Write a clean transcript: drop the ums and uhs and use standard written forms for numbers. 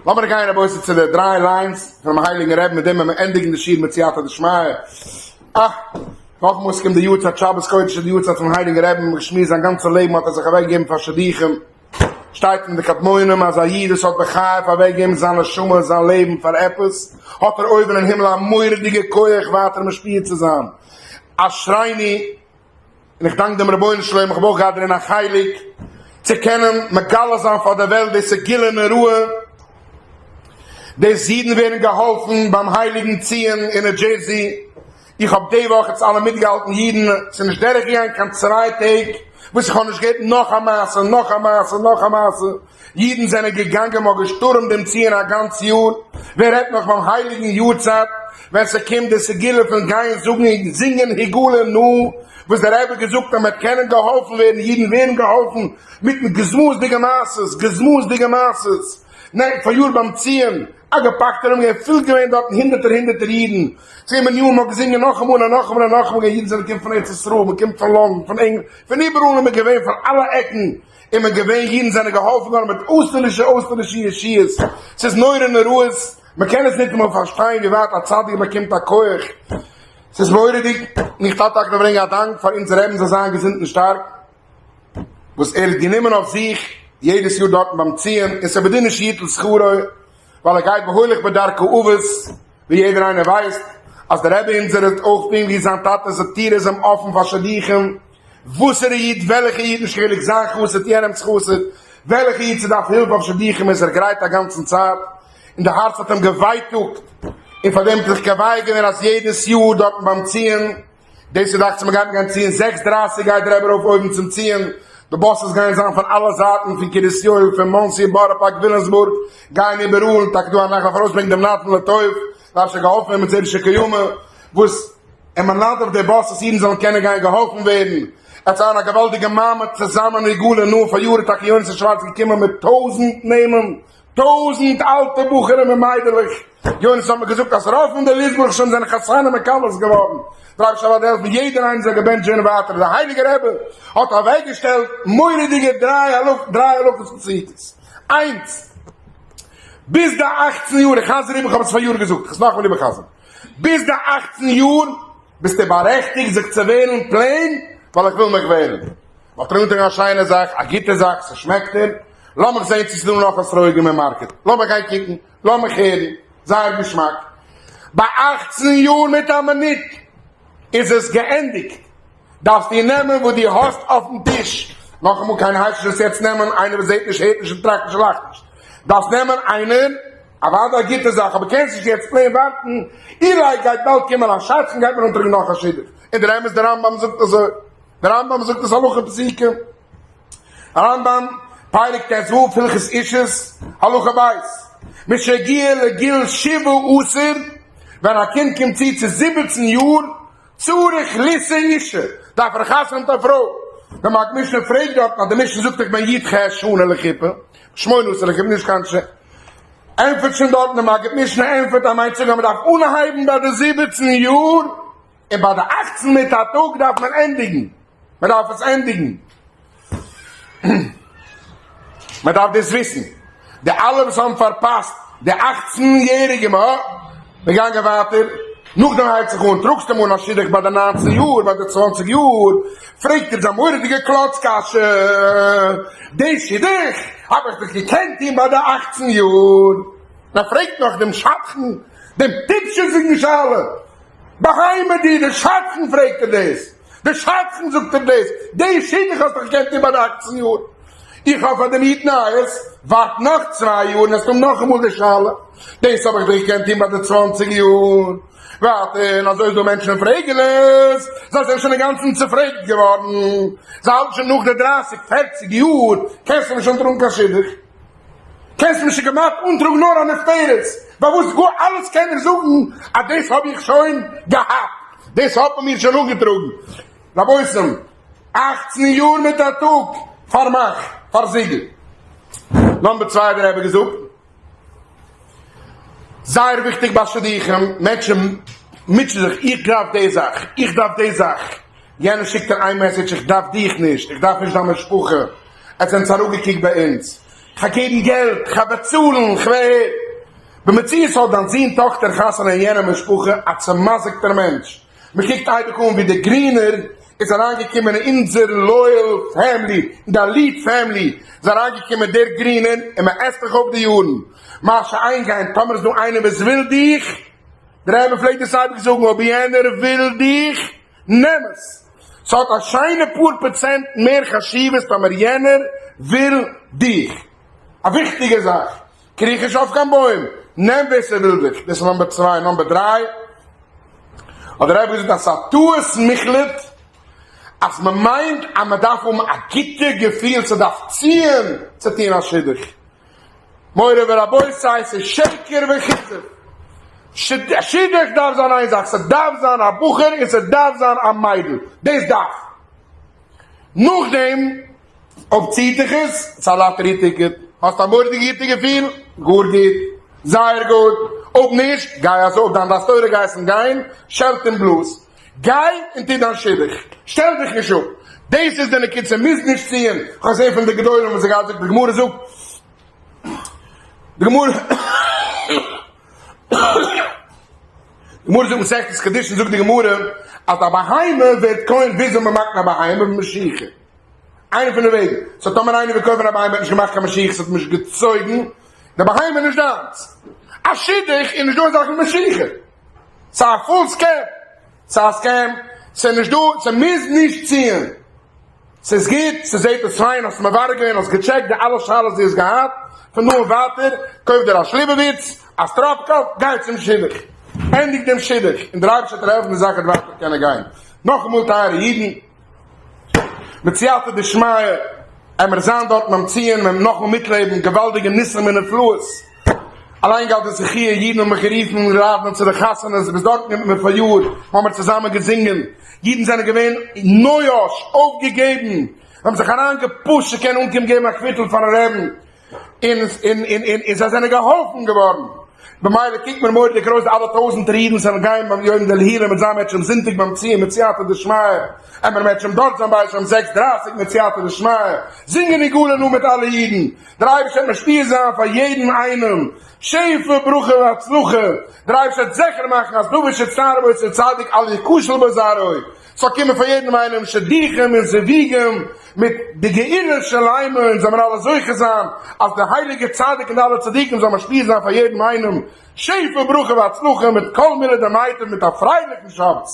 לאמיר גיין רבותי צו די דריי lines פונעם הייליגן רבי'ן מיט דעם וועלן מיר ענדיגן די שיעור מיט סייעתא דשמיא. אה! נאכאמאל עס קומט די יארצייט שבת קודש איז די יארצייט פונעם הייליגן רבי'ן, מ'האט געשמועסט זיין גאנצע לעבן האט ער זיך אוועקגעגעבן פאר שידוכים, שטייט אין די קדמונים אז א איד וואס האט בחייו אוועקגעגעבן זיין נשמה זיין לעבן פאר עפעס, האט ער אויבן אין הימל א מורא'דיגע כח ווייטער משפיע צו זיין. אשרינו! און איך דאנק דעם רבונו של עולם איך האב אויך געהאט דערין א חלק, צו קענען מגלה זיין פאר דער וועלט די סגולה נוראה, דאס אידן ווערן געהאלפן ביים הייליגן ציון אין ניו דזשערסי, איך האב די וואך יעצט אלע מיטגעהאלטן אידן, ס'איז נישט דורך געגאנגען קיין צוויי טעג וואס איך האב נישט געהערט נאך א מעשה, נאך א מעשה, נאך א מעשה, אידן זענען געגאנגען מ'האט געשטורעמט דעם ציון א גאנץ יאר, ווער רעדט נאך ביים הייליגן יארצייט ווען ס'קומט די סגולה פון גיין זאגן און זינגען הגלה נא, וואס דער רבי האט געזאגט אז מ'וועט קענען געהאלפן ווערן, אידן ווערן געהאלפן מיטן גוזמאות'דיגע מעשות, גוזמאות'דיגע מעשות, ניין פאריאר ביים ציון, א געפאקטע ארום געווען פול געווען דארטן הונדערטער הונדערטער אידן, צו מנינים מ'האט געזינגען נאכאמאל און נאכאמאל און נאכאמאל, אידן זענען געקומען פון ארץ ישראל, מ'קומט פון לאנדאן, פון ענגלאנד, פון איבעראל איז מען געווען פון אלע עקן, און מען געווען אידן זענען געהאלפן געווארן מיט אויסטערלישע אויסטערלישע ישועות, ס'איז נורא נוראות, מען קען עס ניטאמאל פארשטיין ווי ווייט א צדיק באקומט א כח, ס'איז מורא'דיג, און איך טאר טאקע ברענגען א דאנק פאר אונזער רעבן זאל זיין געזונט און שטארק, וואס ער האט גענומען אויף זיך יעדעס יאר דארטן ביים ציון, און ס'איז בדין נישט יטול שכרו, ווייל ער גייט והולך בדרכי אבות, ווי יעדער איינער ווייסט אז דער רבי אונזער האט אויך פונקט ווי זיין טאטע איז טיר איז אים אפן פאר שידוכים, וואסערע איד, וועלכע איד, נישט חילוק זיין חסיד יענעמס חסיד, וועלכע איד ס'דארף הילף אויף שידוכים איז ער גרייט א גאנצן צייט, און די הארץ האט אים געווייטאגט, און פאר דעם האט ער זיך קובע געווען אז יעדעס יאר דארטן ביים ציון, דאס איז דאכט זיך מ'גייט גיין ציון זעקס דרייסיג גייט דער רבי ארויף אויבן צום ציון, די buses גייען זיין פון אלע זייטן פון קרית יואל פון מאנסי בארא פארק וויליאמסבורג גייען איבעראל און טאקע דא א נחת ארויסברענגען דעם נתן לטוב דארף שוין געהאלפן ווערן מיט זרע שקיימא וואס ער מנדב די buses אידן זאלן קענען גיין געהאלפן ווערן עס זיין א געוואלדיגע מעמד צוזאמען הגלה נא פאריאר איז טאקע יונתן שווארץ געקומען מיט טויזענט נעמען טויזענט אלטע בחורים און מיידלעך, יונתן האט מיר געזאגט אז רוב פון די ליזבורג שוין זענען חתנים און כלות געווארן, דער אייבערשטער זאל העלפן יעדער איינער זאל געבענטשט ווערן ווייטער, דער הייליגער רבי האט אוועקגעשטעלט מורא'דיגע דריי דריי הלכות פסוקות, איינס, ביז די אכצן יאר, איך חזר איבער, איך האב עס פאריאר געזאגט, איך עס נאכאמאל איבערחזר'ן, ביז די אכצן יאר ביסטו בארעכטיגט זיך צו וועלן plain ווייל איך וויל מיך וועלן. מ'האט אנגעטראגן א שיינע זאך, א גוטע זאך, ס'שמעקט אים, לאמיך זען צו ס'דא נאך אתרוגים אין market, לאמיך גיין קוקן, לאמיך הערן, זייער געשמאק. ביי אכצן יאר מיט א מינוט איז עס געענדיגט, דארפסטו נעמען וואס דו האסט אויפן טיש, נאכאמאל קיינער הייסט נישט עס יעצט נעמען, איינער וואס זעט נישט הערט נישט און טראכט נישט און לאכט נישט, דארפסט נעמען איינער, אוודאי א גוטע זאך, אבער קענסט נישט יעצט plain ווארטן, אולי גייט באלד קומען א שדכן גייט מיר אנטראגן נאך א שידוך, און דער אמת דער רמב"ם זאגט אזוי. דער רמב"ם זאגט עס הלכה פסוקה, רמב"ם, פרק ט"ו, הלכות אישות, הלכה ב', משהגיע לגיל שבעה עשר, ווען א קינד קומט צו צו זיבעצן יאר, צריך לישא אישה, דארף ער חתונה מיט א פרוי. דער מגיד משנה פרעגט דארטן אז די משנה זאגט דאך בן י"ח שנה לחופה, שמונה עשר לחופה, נישט קיין ש. ענטפערט שוין דארטן דער מגיד משנה ענטפערט אז מיינט צו זאגן אז מען דארף אנהייבן ביי די זיבעצן יאר, און ביי די אכצן מיט א טאג דארף מען ענדיגן, מען דארף עס ענדיגן, מען דארף דאס וויסן, די אלע וואס האבן פארפאסט די אכצן יעריגע מ'הא מ'איז געגאנגען ווייטער, נאכדעם הייבט זיך אן, טראגסט אים אן א שידוך ביי די ניינצן יאר, ביי די צוואנציג יאר, פרעגט ער זיין מורא'דיגע קלאץ קשיא, די שידוך האב איך דאך געקענט טון ביי די אכצן יאר, און ער פרעגט נאך דעם שדכן דעם טיפשות'דיגן שאלה. בהמה די די שדכן פרעגט ער דאס, די שדכן זאגט ער דאס, די שידוך האסט דאך געקענט איבער די אכצן יאר, איך האב פאר דעם איד נייעס, ווארט נאך צוויי יאר און עסט האבן נאכאמאל די שאלה, דאס האב איך דאך געקענט טון ביי די צוואנציג יאר, ווייטער און אזוי איז דא מענטשן פרעגן עס, זיי זענען שוין אינגאנצן צופרעגט געווארן, זיי האלטן שוין נאך די דרייסיג פערציג יאר, קענסטו נישט אנטראגן קיין שידוך. קענסט מיר שוין כמעט אנטראגן נאר א נפטרת, פארוואס גאר אלעס קען ער זאגן אז דאס האב איך שוין געהאט, דאס האט מען מיר שוין אנגעטראגן. רבותים, אכצן יאר מיט א טאג, פארמאך, פארזיגל. number צוויי האט דער רבי געזאגט, זייער וויכטיג ביי שידוכים, מענטשן מוטשען זיך, איך דארף די זאך, איך דארף די זאך, יענער שיקט דיר איין message, איך דארף דיך נישט, איך דארף נישט דיין משפחה, עטס זענטס אראפגעקוקט ביי אונז. כ'גיי געבן געלט, כ'גיי באצאלן, כ'וועל. במציאות האט דיין זון טאכטער חתונה אין יענע משפחה א צעמזיקטער מענטש, מ'קוקט אייביג אן ווי דער גרינער איז אריינגעקומען אין אונזער loyal family, אין די elite family איז אריינגעקומען דער גרינער און מ'עסט דיך אויף די יארן. מה שאין כן טאמער איז דא איינער וואס וויל דיך, דער רבי פלעגט דאס אייביג זאגן, אויב יענער וויל דיך, נעם עס. ס'האט א שיינע פאר פראצענט מער חשיבות טאמער יענער וויל דיך. א וויכטיגע זאך. קריך נישט אויף קיין בוים, נעם ווער ס'וויל דיך. דאס איז number צוויי. number דריי, האט דער רבי געזאגט אז ס'איז א טעות מוחלט אז מ'מיינט אז מ'דארף האבן א גוטע געפיל, ס'דארף ציען צו טון א שידוך. מורי ורבותי, ס'איז שקר וכזב. שידוך דארף זיין איין זאך, ס'דארף זיין א בחור און ס'דארף זיין א מיידל. דאס דארף. נאכדעם אויב ציט דיך עס, ס'איז א lottery ticket. האסט א מורא'דיגע גוטע געפיל? גאר גוט. זייער גוט. אויב נישט, גיי אזוי אויב דיין דעת תורה געהייסן גיין, שעלט און בלאז. גיי און טו דיין שידוך. שטעל דיך נישט אפ. דאס איז די נקודה, ס'מוז נישט ציען. כ'האב געזען פון די גדולים וואס זיי געהאט זאגט, די גמרא זאגט, די גמרא די גמרא זאגט מסכת קידושין זאגט די גמרא אז א בהמה ווערט כהן וויאזוי מ'מאכט א בהמה במשיכה. איינע פון די וועגן. so טאמער איינער וויל קויפן א בהמה האט נישט געמאכט קיין משיכה ס'האט נישט געצויגן, די בהמה איז נישט דיינס. א שידוך איז נישט דא אזא זאך ווי משיכה. ס'איז א full scam. ס'איז א scam. ס'איז נישט דא, ס'מוז נישט ציען. ס'איז גוט, ס'זעט אויס פיין, האסט מברר געווען, האסט געטשעקט די אלע שאלות דו האסט געהאט, פון דא און ווייטער, קויף דיר א שליבעוויץ, א סטראפקאוו, גיי צום שידוך. ענדיג דעם שידוך, און דער אייבערשטער וועט דיר העלפן די זאך וועט ווייטער קענען גיין. נאכאמאל טייערע אידן, מיט סייעתא דשמיא, עמער זיין דארט ביים ציון, מ'וועט נאכאמאל מיטלעבן געוואלדיגע ניסים און נפלאות. אליין געהאט די זכי', אידן האבן מיך גערופן לאדענען צו די חתונות, ביז דארטן מיט מיר פאריאר, האמער צוזאמען געזינגען, אידן זענען געווען נואש, אויפגעגעבן, זיי האבן זיך אריין געפושט צו קענען אנקומען געבן א קוויטל פארן רעבן, און און און און זיי זענען געהאלפן געווארן, במילא קוקט מיר מורא'דיג ארויס די אלע טויזענטער אידן וואס וועלן גיין ביים יום דלהילה מיט זיין מעטשעם זונטאג ביים ציון מיט סייעתא דשמיא, עמער מעטשעם דארט זיין בית אום זעקס דרייסיג מיט סייעתא דשמיא, זינגען נגאלנו מיט אלע אידן. דער אייבערשטער וועט משפיע זיין פאר יעדן איינעם שפע ברכה והצלחה, דער אייבערשטער וועט זיכער מאכן אז דבר שצער בו אצל צדיק אל יכשל בו זרעו, ס'זאל קומען פאר יעדעם איינעם שידוכים און זיווגים מיט די גאולה שלימה, און זאל מיר אלע זוכה זיין אז דער הייליגער צדיק און די אלע צדיקים זאלן משפיע זיין פאר יעדעם איינעם שפע ברכה והצלחה מיט כל מילי דמיטב מיט א פרייליכן שבת.